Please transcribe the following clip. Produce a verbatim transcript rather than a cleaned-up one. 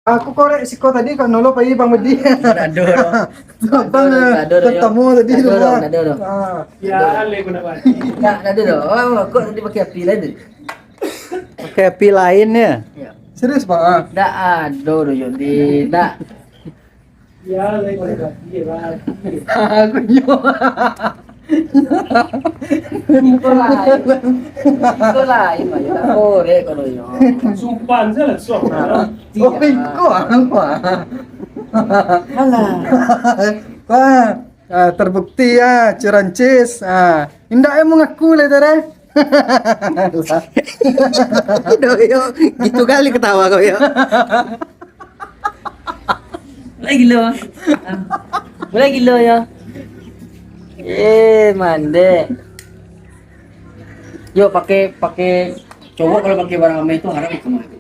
Aku korek siko tadi, kok nolo pai Bang Bedi. Ndak ado doh. Abang, ndak ado doh, yo. Bertemu tadi. Ndak ado doh, ndak ado doh. Ah. Ya, ale guna bati. Ndak, ndak ado doh. Oh, kok tadi pakai api lain tu? Pakai api lain ya? Ya. Serius, Bang? Ah. Ndak ado doh, yo. Di, ndak. Ya, ale guna bati, bati. Aku nyo. Iko lain. Iko lain, Bang. Yo, tak korek kalau yo. Sumpan sajo lah, sok. Ah, oh, iko, ah, iko, ah. Alah. Wah, ah, terbukti ya, Cirancis. Ah, indak yang mengaku lah, Tere. Alah. Ido, yo. Gitu kali ketawa kau, yo. Mulai gilo. Ah. Mulai gilo, yo. Eh, mandeh. Yo, pakai, pakai, cowok kalau pakai barang ameh tu haram hukum itu.